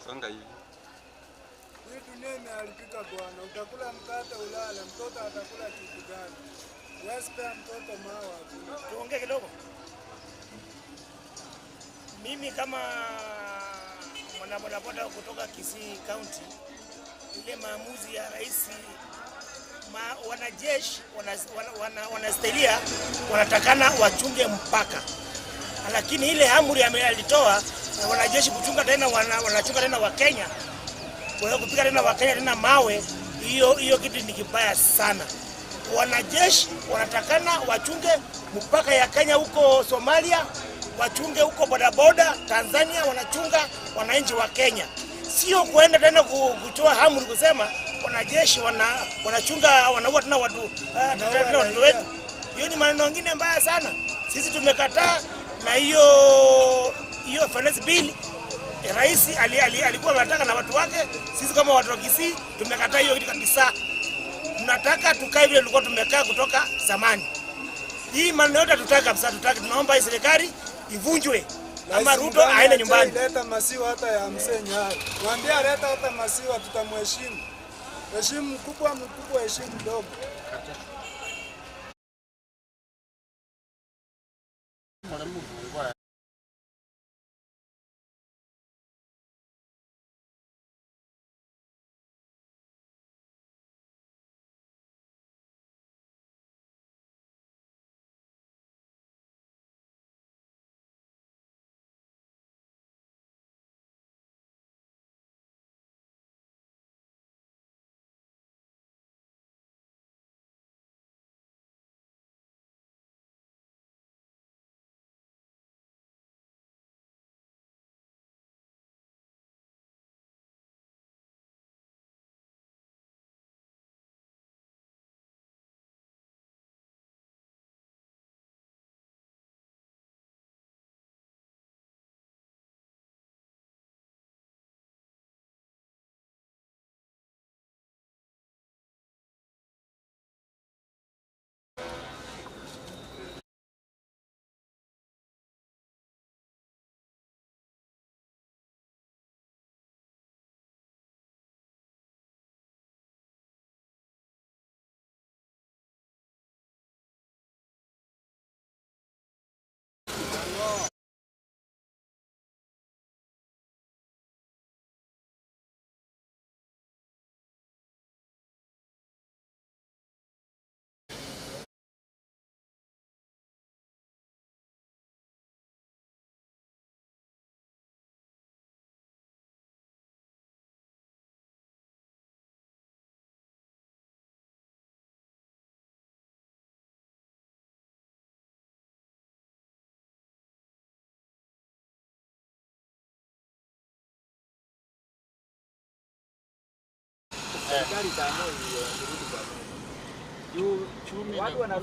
Songa hivi. Hii dunia imeharibika bwana. Utakula mkate ulale, mtoto atakula kitu gani? Huwezi pea mtoto mawe. Tuongee kidogo. Mimi kama mwanabodaboda kutoka Kisii County, ile maamuzi ya rais wanajeshi wanastahilia wanatakana wachunge mpaka, lakini ile amri alitoa wanajeshi kuchunga tena, wanachunga tena wa Kenya, kwa kupiga tena wa Kenya tena mawe, hiyo kitu ni kibaya sana. Wanajeshi wanatakana wachunge mpaka ya Kenya huko Somalia, wachunge huko bodaboda Tanzania, wanachunga wananchi wa Kenya, sio kuenda tena kutoa amri kusema wanajeshi wanachunga wanaua tena watu tena watu wetu. Hiyo ni maneno mengine mbaya sana. Sisi tumekataa na hiyo finance bill. Rais alikuwa anataka na watu wake. Sisi kama watu wa Kisii tumekataa hiyo kitu kabisa. Tunataka tukae vile tulikuwa tumekaa kutoka zamani. Hii maneno yote tutaka kabisa, tutaka, tunaomba hii serikali ivunjwe ama Ruto aende nyumbani. Leta maziwa hata ya mzee Nyayo. Mwambie aleta hata maziwa, tutamheshimu. Heshimu mkubwa, mkubwa heshimu mdogo. Serikali itaamua irudi kwa nini. Juu watu wana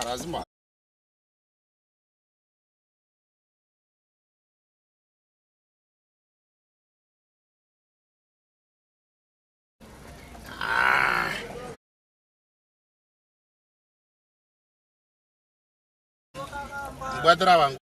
Lazima. Mbwadra wangu.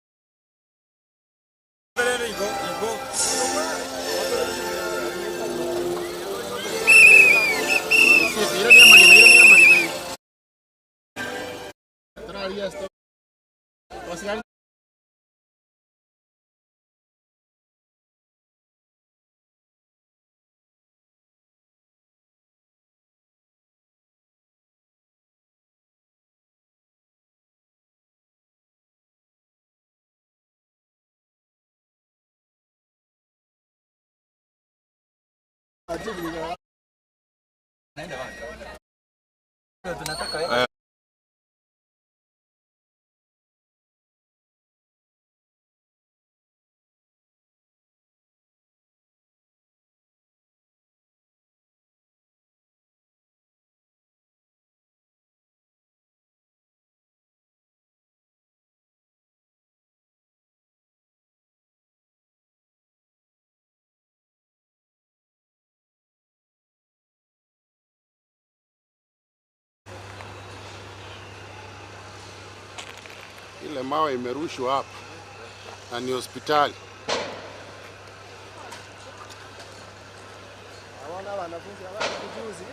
Ile mawe imerushwa hapa na ni hospitali. Hawana wanafunzi hawana kujuzi.